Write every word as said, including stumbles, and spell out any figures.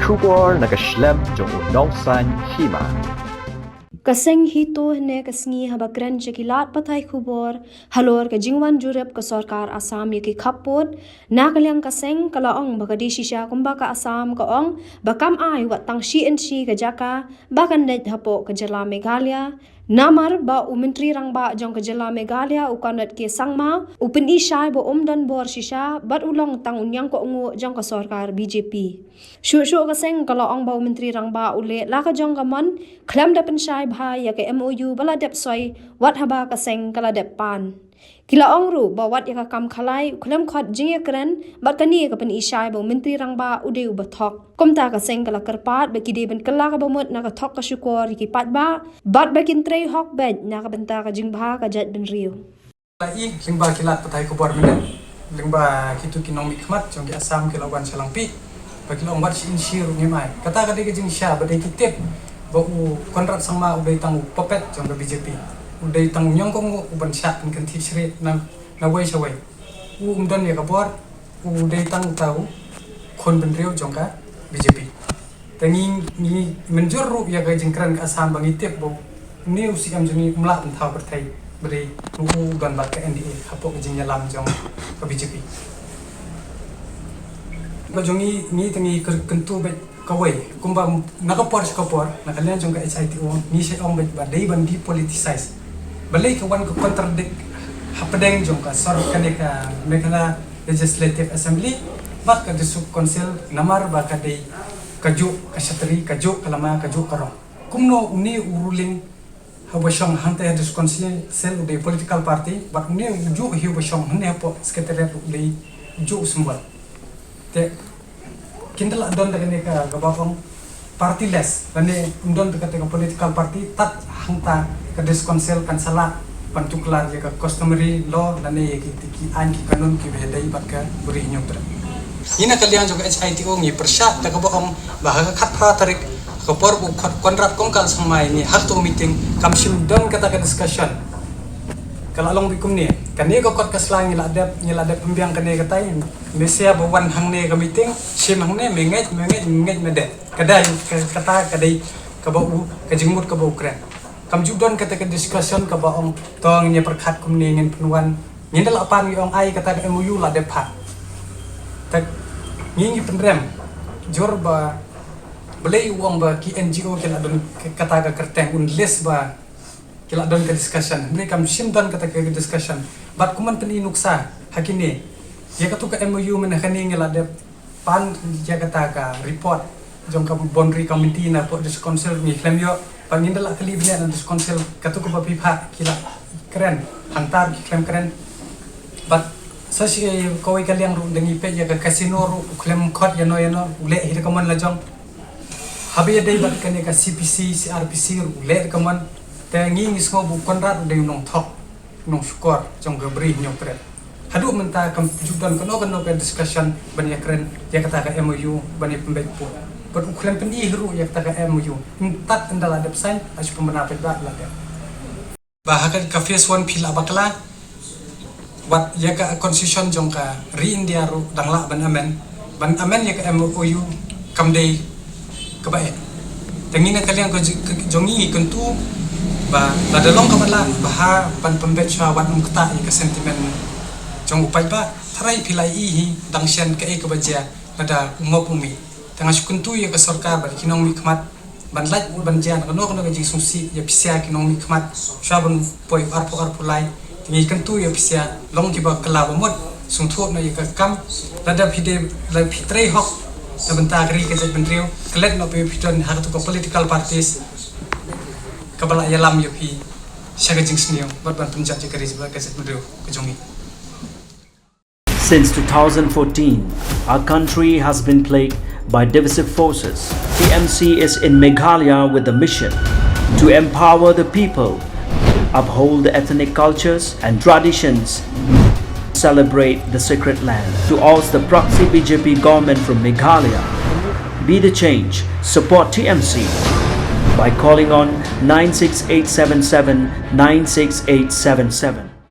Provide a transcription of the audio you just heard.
Khubor na ka shlem jong u nongsan hima. Ka seng HITO hynne ka sngi haba kren sha ki lad pathai khubor halor ka jingwan jurip ka sorkar Assam ïa ki khappud, na ka liang ka seng ka la ong ba ka dei shisha kumba ka Assam ka ong ba kam ai wat tang shi inshi ka jaka ba kan leit hapoh ka jylla Meghalaya. Namar ba u Myntri Rangbah jong ka jylla Meghalaya u Conrad K Sangma u pyni shai ba um don bor shisha bad u long tang u ñiangkohnguh jong ka sorkar BJP. Shuh shuh ka seng ka la ong ba u Myntri Rangbah u leh la ka jong ka mon khlem da pynshai bha ïa ka MOU ba la dep soi wat haba ka seng ka la dep pan. Ki la ong ruh ba wat ïa ka kam khalai u khlem khot jingïakren bad kane ka pyni shai ba u Myntri Rangbah u dei uba thok. Kumta ka seng ka la kyrpad ba ki dei ban kylla kaba mut na ka thok ka shukor ïa ki paidbah bad ba kin trei hok beit na ka bynta ka jingbha ka jaitbynriew. La i lyngba ki lad pathai khubor mynne lyngba kito ki nongmihkhmat jong ki Assam ki la wan sha Langpih ba ki la ong wat shi inshi ruh ngim ai. Kata ka dei ka jingshisha ba dei ki tip ba u Conrad Sangma u dei tang u puppet jong ka BJP. U dei tang u ñiangkohnguh u ban shah pynkynthih shrieh na, na wei sha wei. U um don ïa ka bor, u dei tang uta u khun bynriew jong ka BJP. Te ngi, ngi mynjur ruh ïa ka jingkren ka Assam ba ngi tip ba une u CM jong ngi um lah ban thaw pyrthei ba dei u u don bad ka NDA hapoh ka jingïalam jong ka BJP. Ba jong ngi, ngi te ngi kyr-, kyntu beit kawei kumba na ka por sha ka por na ka liang jong ka HITO ngi shait ong beit ba dei ban depoliticize. Balei ka wan ka contradict hapdeng jong ka sor kane ka Meghalaya Legislative Assembly bad ka District Council namar ba ka dei kajuh ka shatri, kajuh ka lama, kajuh ka rong. Kumno une u ruling haba shong hangta ha District Council u dei political party bad une u juh hi uba shong hangne hapoh Secretariat u dei juh u symbol. Te kin da lah don da kane ka, kaba ong partyless lane ym don da kata ka political party tad hangta ka District Council kan sa lah ban tuklar ïa ka customary law lane ïa ki, ki aiñ ki kanun kiba ïadei bad ka Bri Hynñiewtrep. Ngi na ka liang jong ka HITO ngi pyrshah da kaba ong ba ha ka khatphra tarik ha ka por ba u Conrad Kongkal Sangma ïa ngi ha kato ka meeting kam shym don kata ka discussion. Ka la long beit kumne. Kane ka kot ka sla ngi la dep, ngi la dep pynbiang kane katai. Me sia ba wan hangne ka meeting, shim hangne, me ngeit, me ngeit, me ngeit, me dep. Ka dei, ka, kata ka dei kaba u, ka jingmut kaba u kren. Kam ju don kata ka discussion kaba ong to ngin ïa pyrkhat kumne ngin pynwan. Ngin da lah pan ngi ong ai kata ka MOU la dep phah. Tak ngi ngi pynrem jur ba balei u ong ba ki NGO ki la don kata ka kyrteng un list ba ki la don ka discussion. Hynrei kam shym don kata ka discussion. Bad kumban pyni nuksa ha kine. Ïa katu ka MOU mynne ha kane ngi la dep pan ïa kata ka report jong ka boundary committee na pdeng District Council ngi khlem ïoh. Bad ngin da lah kylli bniah na District Council katu kaba phi phah ki la kren. Hangta ki khlem kren. Bad sa shi kawei ka liang ruh da ngi peit ïa ka casino ruh u khlem khot ïano ïano u leh hi da ka mon la jong. Haba ïadei bad kane ka CPC, CrPC ruh u leh da ka mon. Te ngi ngi sngew ba u Conrad u dei u nongthok, u nongshukor jong ka Bri Hynñiewtrep. Haduh mynta kam ju don kano kano ka discussion ban ïakren ïa kata ka MOU ban ïa pynbeit pud. Bad u khlem pyni hi ruh ïa kata ka MOU. Ym tad ynda la dep sign, ha shu pynbna paidbah la dep. Ba ha ka, ka phase one phi la bakla wat ïa ka constitution jong ka ri India ruh dang lah ban amend, ban amend ïa ka MOU kam dei kaba eh. Te ngi na ka liang ka ji-, ka jong ngi kyntu ba lada long kaba lah ba ha ban pynbeit shuwa wat ym ktah ïa ka sentiment jong u paidbah. Tharai phi la ïohi hi dang shen kaei kaba jia lada u ngop u mih. Te nga shu kyntu ïa ka sorkar bad ki nongmihkhmat ban lait ban jia na kano kano ka jingsngewsih ïa phi sha ki nongmihkhmat shuwa ban poi arphew arphew lai. Te ngi kyntu ïa phi sha long kiba kylla ba mut sngewthuh noh ïa ka kam lada phi dei la phi trei hok na bynta ka ri ka jaitbynriew klet noh phi phi don ha katu ka political parties kaba la ïalam ïa phi sha ka jingsniew bad ban pynjot ïa ka ri bad ka jaitbynriew ka jong ngi. Since two thousand fourteen, our country has been plagued by divisive forces. T M C is in Meghalaya with the mission to empower the people, uphold the ethnic cultures and traditions, celebrate the sacred land. To oust the proxy B J P government from Meghalaya, be the change, support T M C by calling on nine six eight seven seven nine six eight seven seven.